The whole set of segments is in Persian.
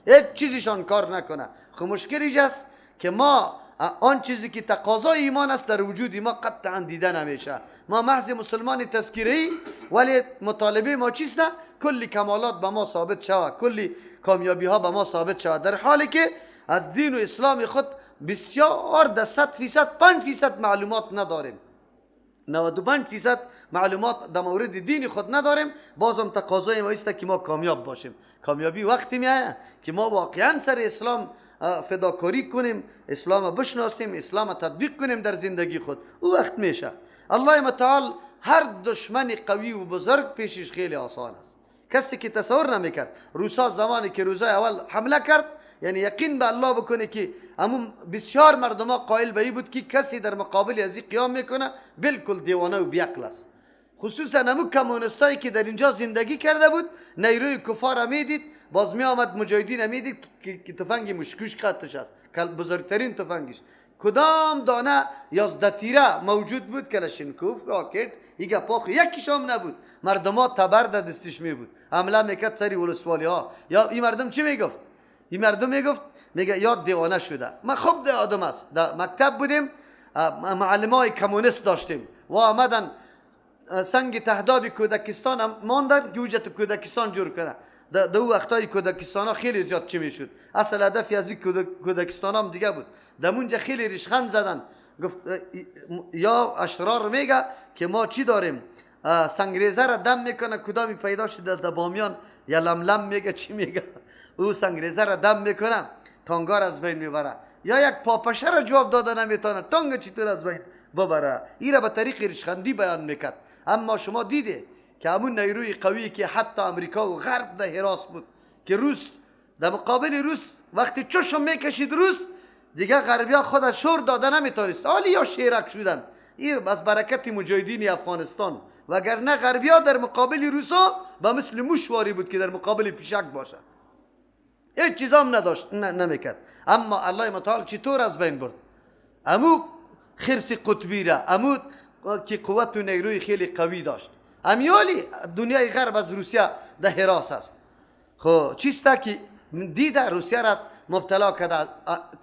هیچ چیزشان کار نکنه. خب مشکلش است که ما آن چیزی که تقاضای ایمان است در وجود ما قطعا دیده نمیشه. ما محض مسلمان تذکیری، ولی مطالبه ما چیست؟ کلی کمالات به ما ثابت شود، کلی کامیابی ها به ما ثابت شود، در حالی که از دین و اسلام خود بسیار در 100% 5% معلومات نداریم، 95% معلومات در مورد دین خود نداریم. بازم تقاضای ما است که ما کامیاب باشیم. کامیابی وقتی میآید که ما واقعا سر اسلام فداکاری کنیم، اسلام بشناسیم، اسلام تطبیق کنیم در زندگی خود، او وقت میشه. الله متعال هر دشمن قوی و بزرگ پیشش خیلی آسان است. کسی که تصور نمیکرد روسا زمانی که روزای اول حمله کرد، یعنی یقین به الله بکنه که همون بسیار مردم ها قائل به این بود که کسی در مقابل از این قیام میکنه بالکل دیوانه و بیعقل است. خصوصا همون کمونستایی که در اینجا زندگی کرده بود، نیروی کفار میدید، باز می آمد مجاهدین میدید که تفنگ مشکوش قطش است، بزرگترین تفنگش کدام دانه 11 تیره موجود بود، کلشینکوف، راکت، این گپاخ یکیش هم نبود. مردم ها تبر در دستش می بود، حمله میکرد سری ولسوالی ها. یا این مردم چی میگفت؟ این مردم میگفت، میگه یاد دیوانه شده. ما خوب ده آدم است، در مکتب بودیم، معلم های کمونیست داشتیم و آمدن سنگ تهداب کودکستان هم ماندن که اوجت کودکستان جور کنه. در او وقتای کودکستان ها خیلی زیاد چی میشد، اصل هدف از این کودکستان هم دیگه بود. در اونجا خیلی ریشخند زدن، گفت یا اشرار میگه که ما چی داریم، سنگریزه را دم میکنه، کدامی پیدا شده در بامیان یا لملم میگه چی میگه، او سنگریزه را دم میکنه تانگار از بین میبره، یا یک پاپشه را جواب داده نمیتونه تانگ چطور از بین ببره. این را به طریق ریشخندی بیان میکرد. اما شما دیده که همون نیروی قوی که حتی امریکا و غرب در حراس بود که روس در مقابل روس وقتی چشم میکشید روس دیگه غربیا خود از شور داده نمیتونست، حالی یا شیرک شدن. این از برکت مجاهدین افغانستان، وگرنه غربیا در مقابل روسا به مثل موشواری بود که در مقابل پیشک باشه، هیچ چیزام نداشت نمیکرد. اما الله متعال چطور از بین برد امو خرس قطبی را، امو که قوت و نیروی خیلی قوی داشت. امیالی دنیای غرب از روسیه در حراس است. خب چیست که دیده روسیه را مبتلا کرده،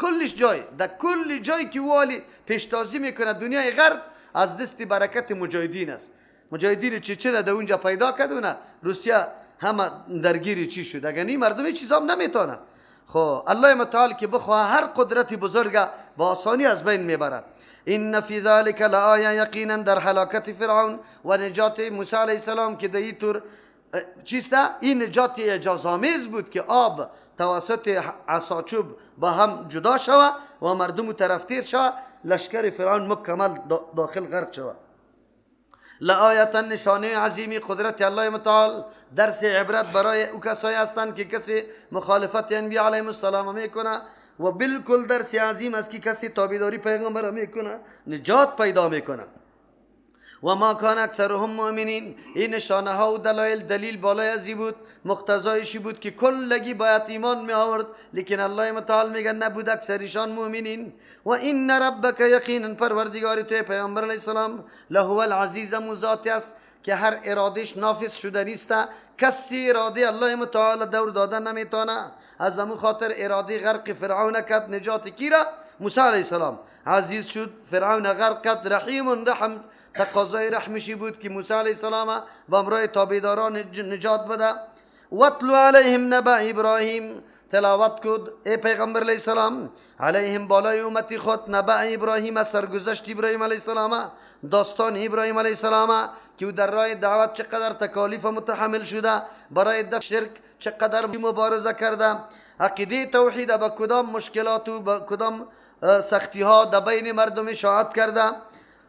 کلش جای در کل جایی که والی پیشتازی میکنه دنیای غرب از دست برکت مجاهدین است. مجاهدین چچن در اونجا پیدا کرد، روسیه همه درگیری چی شد. اگر این مردم چیزام نمیتونه. خب الله متعال که بخواه هر قدرت بزرگ با آسانی از بین میبرد. ان فی ذلک لآیه، یقینا در هلاکت فرعون و نجات موسی علیه السلام که در این طور چیست، این نجات اعجازآمیز بود که آب توسط عصاچوب با هم جدا شوه و مردم طرف تیر شوه، لشکر فرعون مکمل داخل غرق شوه. لآیه نشانه عظیمی قدرت الله متعال، درس عبرت برای او کسایی هستند که کسی مخالفت انبیا علیهم السلام میکنه و بالکل درس عظیم است که کسی تابعداری پیغمبر میکنه نجات پیدا میکنه. و ما کان اکثرهم مؤمنین، این نشانه ها و دلایل دلیل بالای ازی بود، مقتضایشی بود که کلگی باید ایمان می آورد، لیکن الله متعال میگه نبود اکثرشان مؤمنین. و ان ربک، یقینا پروردگار تو پیامبر علیه السلام، لهو العزیز، ذات است که هر ارادهش نافذ شده نیست، کسی اراده الله متعال دور دادن نمیتونه. از همون خاطر اراده غرق فرعون کرد، نجات کی را؟ موسی علیه السلام. عزیز شد، فرعون غرق کرد، رحیم رحم، تقاضای رحمشی بود که موسی علیه السلام با امرای تابعداران نجات بده. واتلو علیهم نبأ ابراهیم، تلاوت کد ای پیغمبر علیه السلام علیهم بالای امتی خود نبأ ابراهیم، سرگذشت ابراهیم علیه السلام، داستان ابراهیم علیه السلام که او در راه دعوت چقدر تکالیف متحمل شده، برای دفع شرک چقدر مبارزه کرده، عقیده توحید با کدام مشکلات و با کدام سختی ها در بین مردم اشاعت کرده،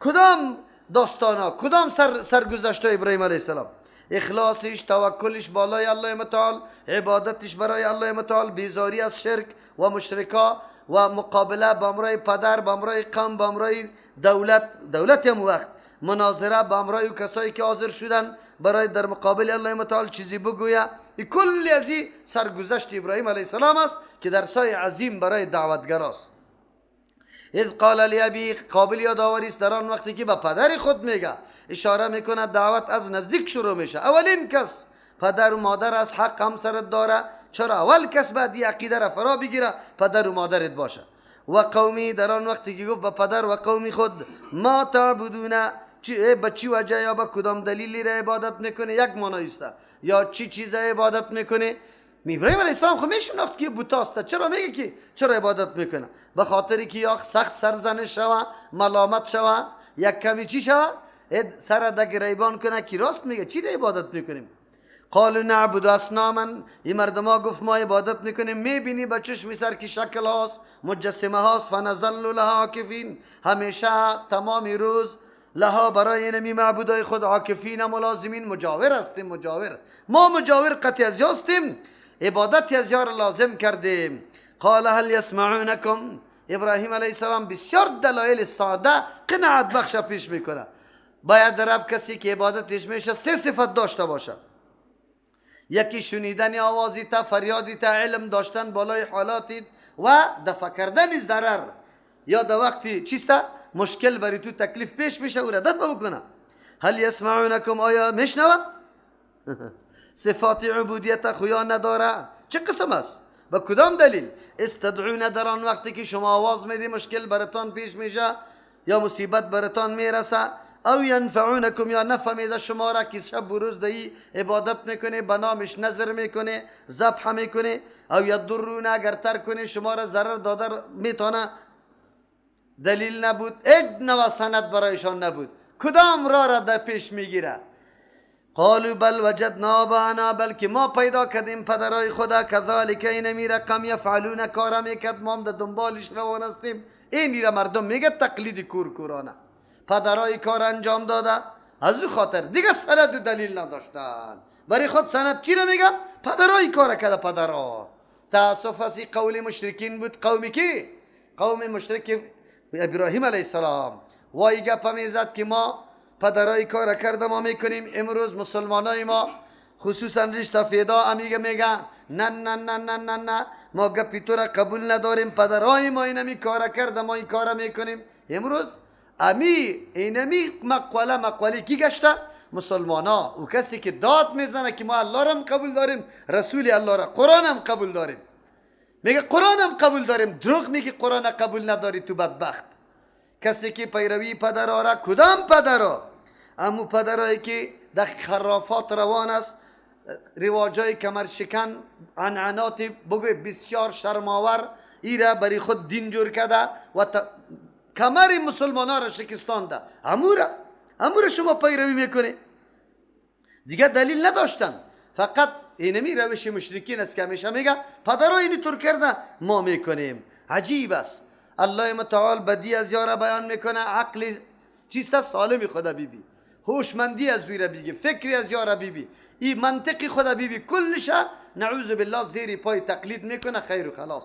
کدام داستان ها، کدام سرگذشت ابراهیم علیه السلام، اخلاصش، توکلش بالای الله متعال، عبادتش برای الله متعال، بیزاری از شرک و مشرکا و مقابله با امرای پدر، با امرای قوم، با امرای دولت، دولت هم وقت مناظره با امرای کسایی که حاضر شدن برای در مقابل الله متعال چیزی بگویه. کل از این سرگذشت ابراهیم علیه السلام است که درسای عظیم برای دعوتگر است. اذ قال لابی، قابل یادآوری است در آن وقتی که به پدر خود میگه، اشاره میکنه دعوت از نزدیک شروع میشه. اولین کس پدر و مادر است، حق هم سرت داره، چرا اول کس باید این عقیده را فرا بگیره پدر و مادرت باشه. و قومی، در آن وقتی که گفت به پدر و قومی خود ما تعبدون، به چی وجه یا به کدام دلیلی را عبادت میکنه؟ یک معنی است، یا چی چیز عبادت میکنه؟ ابراهیم علیه السلام خو میشناخت که بت است، چرا میگه که چرا عبادت میکنه؟ به خاطر که یا سخت سرزنش شوه، ملامت شوه، یک کمی چی شوه، سر د گریبان کنه که راست میگه، چی را عبادت میکنیم؟ قالوا نعبد اصناما، این مردما گفت ما عبادت میکنیم، میبینی به چشم سر که شکل هاست، مجسمه هاست، فنظل لها عاکفین، همیشه تمام روز لها برای نمی معبودای خود عاکفین ملازمین، مجاور هستیم، مجاور، ما مجاور قطع از هستیم، عبادت از یار لازم کردیم. قال هل یسمعونکم، ابراهیم علیه السلام بسیار دلایل ساده قناعت بخش پیش میکنه. باید رب کسی که عبادتش میشه سه صفت داشته باشه، یکی شنیدن آوازی تا، فریادی تا، علم داشتن بالای حالاتی و دفع کردن ضرر، یا در وقتی چیسته مشکل بری تو تکلیف پیش میشه او را دفع بکنه. هل یسمعونکم، آیا میشنوه؟ صفات عبودیت خویا نداره، چه قسم است؟ به کدام دلیل؟ استدعون، در آن وقتی که شما آواز میدی مشکل براتان پیش میشه یا مصیبت براتان میرسه، او ینفعونکم، یا نفع میده شما را که شب و روز دهی عبادت میکنه، به نامش نظر میکنه، ذبح میکنه، او یضرون، اگر ترک کنه شما را ضرر داده میتونه. دلیل نبود، هیچ نوع سند برایشان نبود، کدام راه را در پیش میگیره؟ قالوا بل وجدنا آباءنا، بلکه ما پیدا کردیم پدرای خدا، کذالک اینمی رقم یفعلون، کارا میکرد، ما هم در دنبالش روان هستیم. این میره مردم میگه تقلید کورکورانه، پدرای کار انجام داده، از او خاطر دیگه سند و دلیل نداشتن برای خود. سند چی رو میگه؟ پدرای کار کرده، پدرا. تاسف از قول مشرکین بود. قومی کی؟ قوم مشرک ابراهیم علیه السلام. وای گپ میزد که ما پدرای کار کرده ما میکنیم. امروز مسلمانای ما خصوصا ریش سفیدا امیگه میگه نه نه نه نه نه نه، ما گپی تو را قبول نداریم، پدرای ما اینمی کار کرده ما این کار میکنیم. امروز امی اینمی مقوله مقوله کی گشته؟ مسلمانا. او کسی که داد میزنه که ما الله را هم قبول داریم، رسول الله را، قرآن هم قبول داریم، میگه قرآن هم قبول داریم، دروغ میگه قرآن قبول نداری تو بدبخت. کسی که پیروی پدرها را، کدام پدرها؟ امو پدرهایی که در خرافات روان است، رواجای کمرشکن، عنعنات بگوی بسیار شرماور، ای را برای خود دین جور کرده و کمر مسلمان ها را شکستانده، امورا شما پیروی میکنه. دیگه دلیل نداشتن، فقط اینمی روش مشرکین است که همیشه میگه پدرها اینی طور کرده ما میکنیم. عجیب است. الله متعال بدی از یاره بیان میکنه، عقل چیست سالم خدا بیبی، هوشمندی از دوی را بیگی، فکری از یاره بیبی، این منطقی خدا بیبی، کلش نعوذ بالله زیر پای تقلید میکنه. خیر و خلاص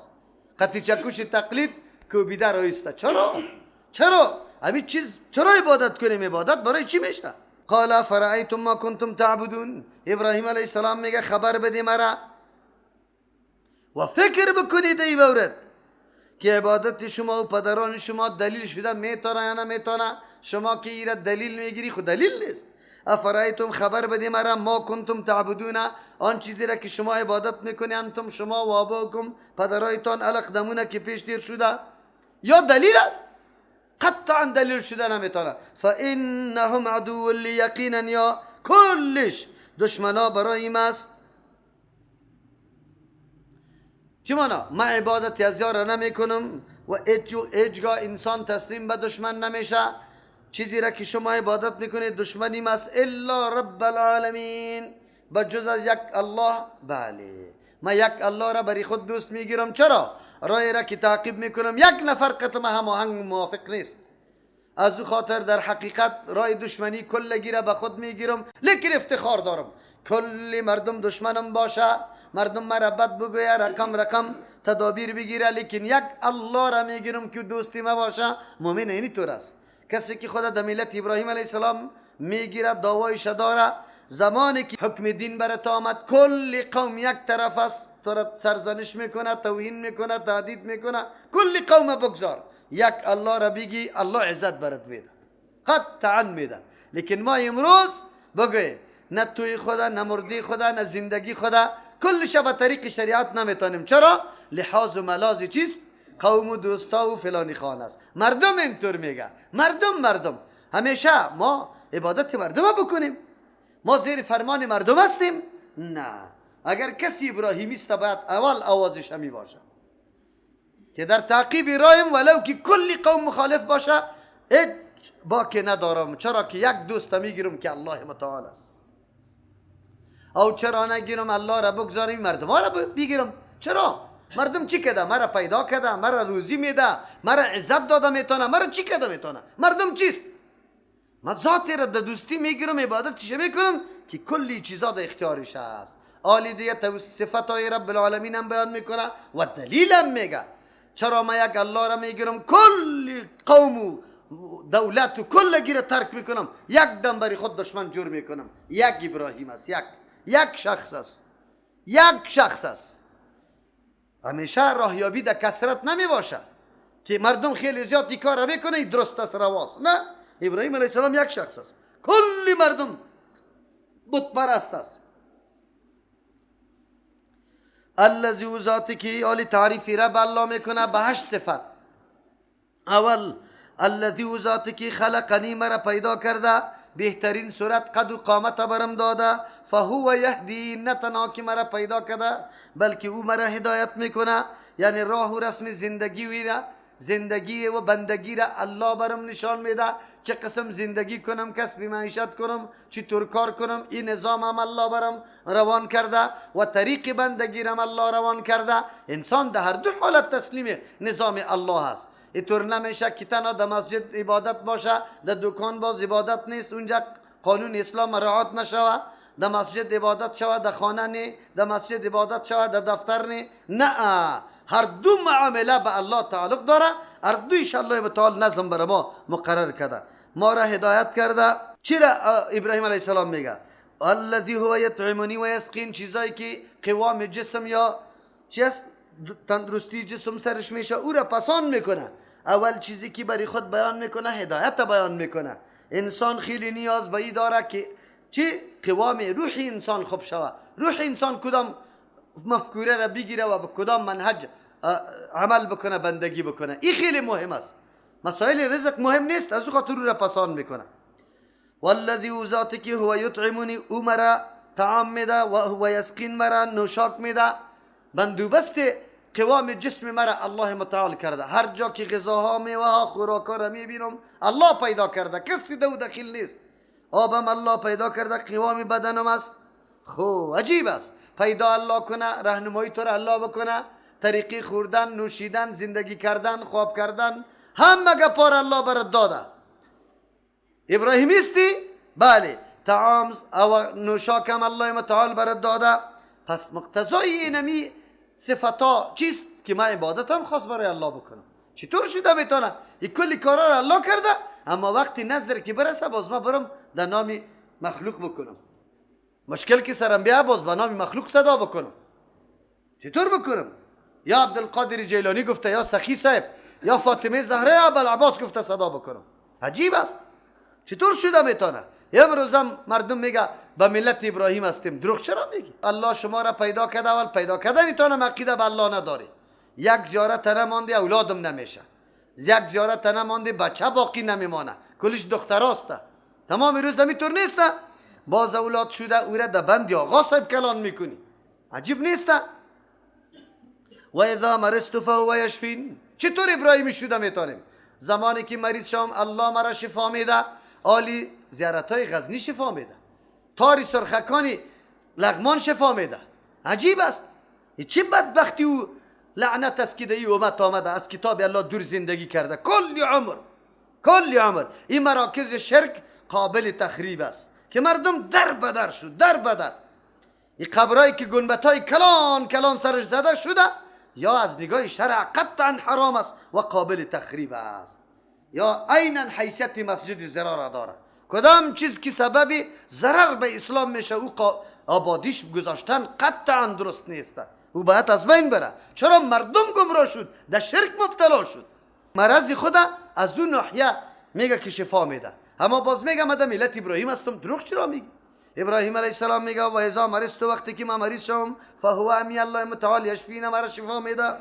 قطی چکوش تقلید کوبیده رایسته. چرا؟ چرا؟ همین چیز چرا عبادت کنیم؟ عبادت برای چی میشه؟ قال فرأیتم ما کنتم تعبدون. ابراهیم علیه السلام میگه خبر بده مرا و فکر بکنید ای مورد که عبادت شما و پدران شما دلیل شده میتونه یا نمیتونه. شما که ایره دلیل میگیری خود دلیل نیست. افرایتم خبر بده مرا ما کنتم تعبدون، آن چیزی را که شما عبادت میکنی، انتم شما و آباکم پدرایتان، الاقدمون که پیش دیر شده، یا دلیل است؟ قطعا دلیل شده نمیتونه. فانهم عدو لی، یقینا یا کلش دشمنا برای ما است. چی مانا؟ ما عبادت از یار نمیکنم و هیچگاه انسان تسلیم به دشمن نمیشه. چیزی را که شما عبادت میکنید دشمنی ماست، الا رب العالمین، بجز از یک الله. بله، ما یک الله را برای خود دوست میگیرم. چرا؟ رای را که تعقیب میکنم یک نفر قطع هماهنگ موافق نیست، از او خاطر در حقیقت رای دشمنی کلگی را به خود میگیرم، لیکن افتخار دارم کل مردم دشمنم باشه، مردم مرا بد بگویه، رقم رقم تدابیر بگیره، لیکن یک الله را میگیرم که دوستی ما باشه. مؤمن اینی طور است. کسی که خدا در ملت ابراهیم علیه السلام میگیره، دعوایش داره، زمانی که حکم دین برات آمد کل قوم یک طرف است، تو را سرزنش میکنه، توهین میکنه، تهدید میکنه، کل قوم بگذار، یک الله را بگی، الله عزت برات میده، قطعا میده. لیکن ما امروز بگوی نه توی خدا، نه مردی خدا، نه زندگی خدا، کلش به طریق شریعت نمیتونیم. چرا؟ لحاظ و ملاز چیست؟ قوم و دوستا و فلانی خان است. مردم اینطور میگه. مردم همیشه ما عبادت مردم بکنیم، ما زیر فرمان مردم هستیم؟ نه. اگر کسی ابراهیمی است باید اول آوازش همی باشه که در تعقیب رایم، ولو که کلی قوم مخالف باشه هیچ باکی ندارم، چرا که یک دوست میگیرم که الله متعال است. او چرا نگیرم الله را بگذاریم مردم ها را بگیرم؟ چرا؟ مردم چی کده؟ مرا پیدا کده، مرا روزی میده، مرا عزت داده میتونه، مرا چی کده میتونه؟ مردم چیست؟ ما ذاتی را در دوستی میگیرم، عبادتش میکنم که کلی چیزا در اختیارش هست. آلی دیگه صفتهای رب العالمین هم بیان میکنه و دلیل هم میگه چرا ما یک الله را میگیرم، کل قوم و دولت و کل گیره ترک میکنم، یک دم برای خود دشمن جور میکنم. یک ابراهیم است، یک شخص است، یک شخص است. همیشه راهیابی در کثرت نمی باشه که مردم خیلی زیاد این کار میکنه درست است رواست. نه، ابراهیم علیه السلام یک شخص است، کل مردم بت پرست است. الذی او ذاتی که آلی تعریفی رب الله میکنه به 8 صفت. اول الذی او ذاتی که خلقنی مرا پیدا کرده، بهترین صورت قد و قامت برم داده. فهو یهدی، نه تنها که مرا پیدا کرده بلکه او مرا هدایت میکنه، یعنی راه و رسم زندگی ویره، زندگی و بندگی را الله برم نشان میده، چه قسم زندگی کنم، کسب معیشت کنم، چطور کار کنم، این نظام هم الله برم روان کرده و طریق بندگی را الله روان کرده. انسان در هر دو حالت تسلیم نظام الله است. اینطور نمیشه که تنها در مسجد عبادت باشه، در دکان باز عبادت نیست، اونجا قانون اسلام رعایت نشوه. در مسجد عبادت شوه، در خانه نه، در مسجد عبادت شوه، در دفتر نه. نه، هر دو معامله به الله تعلق داره، هر دویش الله متعال نظم بر ما مقرر کرده، ما را هدایت کرده. چرا ابراهیم علیه السلام میگه الذی هو یطعمنی و یسقین، چیزایی که قوام جسم یا چی است تندرستی جسم سرش میشه او را پسان میکنه. اول چیزی که برای خود بیان میکنه هدایت بیان میکنه. انسان خیلی نیاز به این داره که چی قوام روح انسان خوب شوه، روح انسان کدام مفکوره را بگیره و به کدام منهج عمل بکنه، بندگی بکنه. این خیلی مهم است. مسائل رزق مهم نیست، از او خاطر را پسان میکنه. والذی او ذاتی که هو یطعمنی، او مرا طعام میده و هو یسقین، مرا نوشاک میده. بندوبست قوام جسم مرا الله متعال کرده. هر جا که غذاها، میوه ها، خوراک را میبینم الله پیدا کرده، کسی دو دخیل نیست. آبم الله پیدا کرده، قوام بدنم است. خو عجیب است، پیدا الله کنه، راهنمایی تو را الله بکنه، طریقی خوردن، نوشیدن، زندگی کردن، خواب کردن، همه گپار الله برات داده. ابراهیمیستی؟ بله. طعام او نوشاکم الله متعال برات داده. پس مقتضای اینمی صفتا چیست که من عبادتم خاص برای الله بکنم؟ چطور شده میتونه؟ این کلی کارا را الله کرده، اما وقتی نظر که برسه باز ما برم در نام مخلوق بکنم. مشکل که سرم بیا باز به نام مخلوق صدا بکنم. چطور بکنم؟ یا عبدالقادر جیلانی گفته، یا سخی صاحب، یا فاطمه زهره، یا ابوالعباس گفته صدا بکنم. عجیب است. چطور شده میتونه؟ امروز هم مردم میگه به ملت ابراهیم هستیم. دروغ چرا میگی؟ الله شما را پیدا کرده، اول پیدا کردن تانم عقیده به الله نداری. یک زیارت نمانده اولادم نمیشه، یک زیارت نمانده بچه باقی نمیمانه، کلش دختراست. تمام روز همینطور نیست. باز اولاد شده او را در بند آقا صاحب کلان میکنی. عجیب نیست؟ و اذا مرضت فهو یشفین. چطور ابراهیمی شده میتونیم؟ زمانی که مریض شم الله مرا شفا میده. عالی زیارت های غزنی شفا میده، تاری سرخکانی لغمان شفا میده. عجیب است. چه بدبختی و لعنت است که در این امت آمده، از کتاب الله دور زندگی کرده کلی عمر، کلی عمر. این مراکز شرک قابل تخریب است که مردم در بدر شد، در بدر. این قبرهایی که گنبدهای کلان کلان سرش زده شده، یا از نگاه شرع قطعا حرام است و قابل تخریب است، یا عینا حیثیت مسجد ضرر داره. کدام چیز که سبب ضرر به اسلام میشه او آبادیش گذاشتن قطعا درست نیست، او باید از بین بره. چرا مردم گمراه شد، در شرک مبتلا شد، مرض خود از اون ناحیه میگه که شفا میده. اما باز میگه من در ملت ابراهیم هستم. دروغ چرا میگی؟ ابراهیم علیه السلام میگه و اذا مرضت، وقتی که من مریض شوم، فهو امی الله متعال یشفین، مرا شفا میده.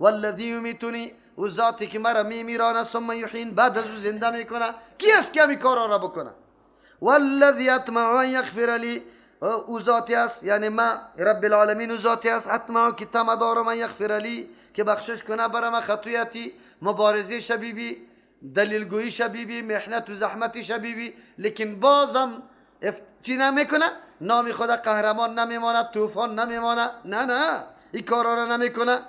والذی یمیتنی، او ذاتی که مرا میمیرانه، ثم یحیین، بعد از او زنده میکنه. کی است که همی کارا را بکنه؟ والذی اطمع ان یغفر لی، او ذاتی است، یعنی ما رب العالمین او ذاتی است، اطمع که طمع دارم، ان یغفر لی، که بخشش کنه برای من خطیئتی، مبارزه شبیبی، دلیلگویی شبیبی، محنت و زحمت شبیبی، لیکن بازم چی نمیکنه؟ نام خدا قهرمان نمیمانه، طوفان نمیمانه، نه نه، این کارا را نمیکنه،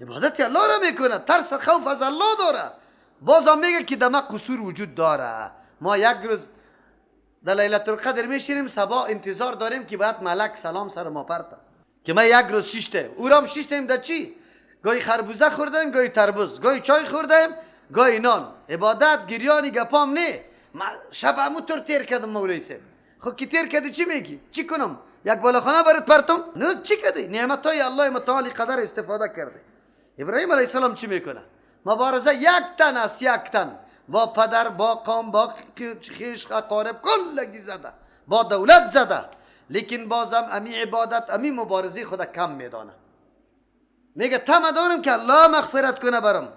عبادت الله را میکنه، ترس خوف از الله داره. بازم میگه که در ما قصور وجود داره. ما یک روز در لیلت القدر میشینیم، صبا انتظار داریم که بعد ملک سلام سر ما پرته که ما یک روز شیشتیم، او را هم شیشتیم در چی؟ گاهی خربوزه خوردیم، گاهی تربوز، گاهی چای خوردیم، گاهی نان. عبادت گریانی گپام نه، ما شب همو طور تیر کردم مولوی صاحب. خب که تیر کردی چی میگی؟ چی کنم؟ یک بالاخانه برات پرتم؟ نه، چی کردی؟ نعمت های الله متعالی قدر استفاده کرده. ابراهیم علیه السلام چی میکنه؟ مبارزه یک تن است، یک تن با پدر، با قوم، با خیش اقارب کلگی زده، با دولت زده، لیکن بازم امی عبادت، امی مبارزه خود کم میدانه. میگه طمع دارم که الله مغفرت کنه برم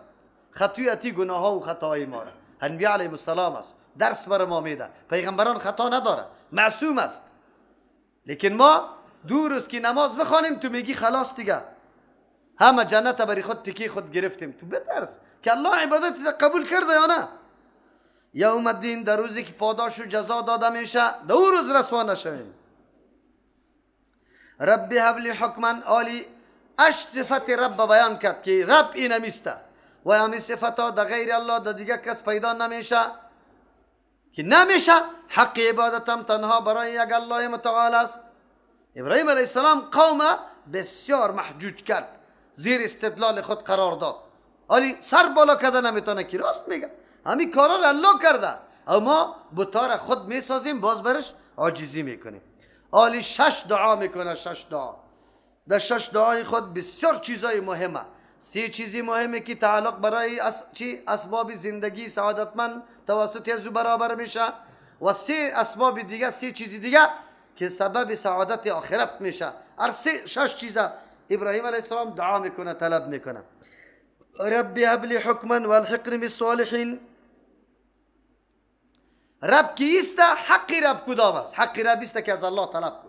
خطیئتی، گناه ها و خطاهای ما را. انبیا علیهم السلام است، درس بر ما میده. پیغمبران خطا نداره، معصوم است. لیکن ما دو روز که نماز بخوانیم تو میگی خلاص دیگه، همه جنت برای خود تکی خود گرفتیم. تو بترس که الله عبادت قبول کرده یا نه. یوم الدین، در روزی که پاداش و جزا داده میشه، در اون روز رسوا نشویم. رب هب لی حکما، عالی 8 صفت رب بیان کرد که رب اینمیسته و همین صفت ها در غیر الله در دیگه کس پیدا نمیشه که نمیشه. حق عبادتم تنها برای یک الله متعال است. ابراهیم علیه السلام قوم بسیار محجوج کرد، زیر استدلال خود قرار داد. ولی سر بالا کرده نمیتونه که راست میگه، همین کارا را الله کرده، اما بتا را خود میسازیم، باز برش عاجزی میکنیم. آلی 6 دعا میکنه، 6 دعا. در 6 دعای خود بسیار چیزای مهمه. 3 چیزی مهمه که تعلق برای چی اسباب زندگی سعادتمند توسط از او برابر میشه، و 3 اسباب دیگه، 3 چیزی دیگه که سبب سعادت آخرت میشه. هر 6 چیزه ابراهیم علیه السلام دعا میکنه، طلب میکنه. رب هب لی حکما والحقنی بالصالحین. رب کیست؟ حق رب کدام است؟ حق رب است که از الله طلب کو،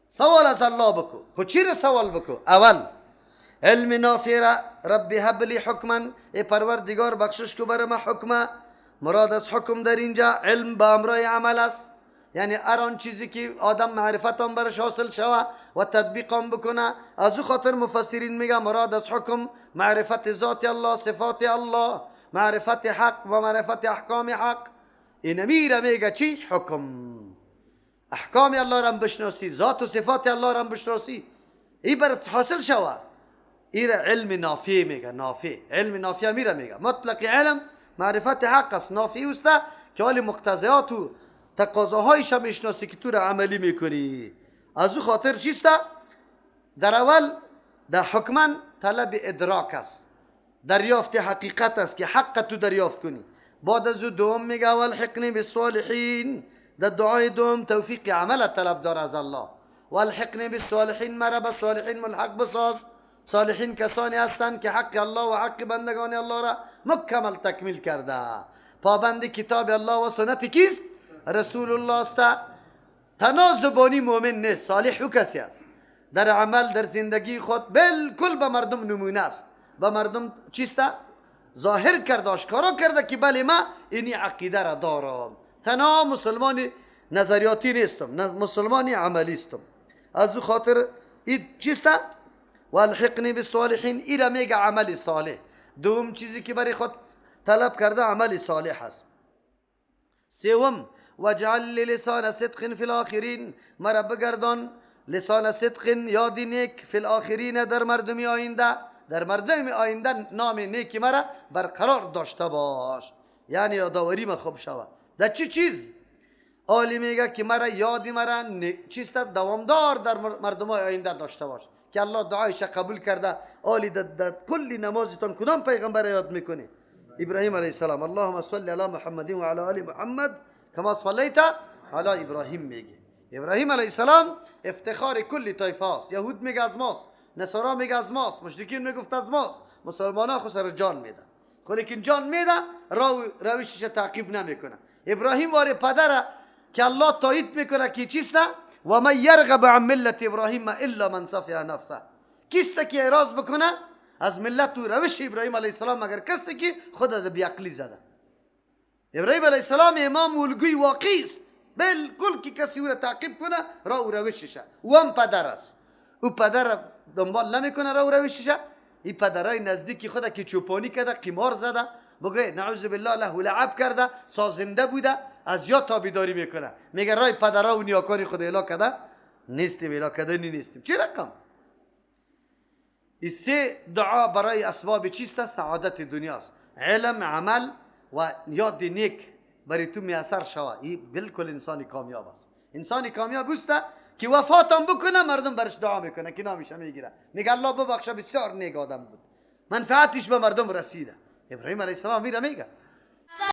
سوال از الله بکو. خو چی را سوال بکو؟ اول علم نافع را. رب هب لی حکما، ای پروردگار بخشش کو بر ما حکمه. مراد از حکم در اینجا علم با امرای عمل است، یعنی هر آن چیزی که آدم معرفت آن برش حاصل شوه و تطبیق آن بکنه. از او خاطر مفسرین میگه مراد از حکم معرفت ذات الله، صفات الله، معرفت حق و معرفت احکام حق. این میره میگه چی؟ حکم. احکام الله را بشناسی، ذات و صفات الله را بشناسی، ای برات حاصل شوه. ایره علم نافع میگه، نافع، علم نافع میره میگه مطلق علم معرفت حق است، نافع است که حال مقتضیات و تقاضاهایش هم میشناسی که تو را عملی میکنی. از او خاطر چیست؟ در اول در حکما طلب ادراک است، دریافت حقیقت است که حق تو دریافت کنی. بعد از او دوم میگه والحقنی بالصالحین. در دعای دوم توفیق عمل طلب دار از الله. والحقنی بالصالحین، مرا به صالحین ملحق بساز. صالحین کسانی هستند که حق الله و حق بندگان الله را مکمل تکمیل کرده، پابند کتاب الله و سنت کیست؟ رسول الله است. تنها زبانی مؤمن نیست، صالح او کسی است در عمل، در زندگی خود بالکل به مردم نمونه است، به مردم چیست؟ ظاهر کرده، آشکارا کرده که بله ما اینی عقیده را دارم، تنها مسلمان نظریاتی نیستم، مسلمان عملی استم. از او خاطر این چیست؟ والحقنی بالصالحین، ایرا میگه عمل صالح. دوم چیزی که برای خود طلب کرده عمل صالح است. سوم وجعل لسان صدق فی الاخرین، مرا بگردان لسان صدق، یاد نیک، فی الاخرین، در مردم آینده، در مردم آینده نام نیک مرا برقرار داشته باش، یعنی یادآوری ما خوب شود. در چی چیز؟ عالی میگه که مرا یادی مرا چیست دوامدار در مردم آینده داشته باش که الله دعایش قبول کرده. عالی در کل نمازتان کدام پیغمبر یاد میکنی؟ ابراهیم علیه السلام. اللهم صل علی محمد و علی آل محمد کما صلیت علی ابراهیم میگه. ابراهیم علیه السلام افتخار کلی طایفه است. یهود میگه از ماست، نصارا میگه از ماست، مشرکین میگفت از ماست، مسلمان ها خو سر جان میده، خو لیکن جان میده روشش تعقیب نمیکنه. ابراهیم واره پدره که الله تایید میکنه که چیست؟ و من یرغب عن ملت ابراهیم الا من سفه نفسه. کیست که اعراض بکنه از ملت و روش ابراهیم علیه السلام مگر کسی که خود در بیعقلی زده. ابراهیم علیه السلام امام الگوی واقعی است، بالکل که کسی او را تعقیب کنه راه و روششه. او هم پدر است، او پدر دنبال نمیکنه راه و روششه. این پدرای نزدیکی خود که چوپانی کرده، قمار زده، بگه نعوذ بالله له لعب کرده، سازنده بوده، از یا تابعداری میکنه. میگه رای پدرا و نیاکان خود الا کرده نیستیم، الا کرده نیستیم. چی رقم؟ این سه دعا برای اسباب چیست؟ سعادت دنیاست. علم، عمل و یاد نیک برای تو میسر شوه. این بالکل انسان کامیاب است. انسان کامیاب است که وفاتم بکنه مردم برش دعا میکنه که نامیشه میگیره، میگه الله ببخشه بسیار نیک آدم بود، منفعتش به مردم رسیده. ابراهیم علیه السلام میره میگه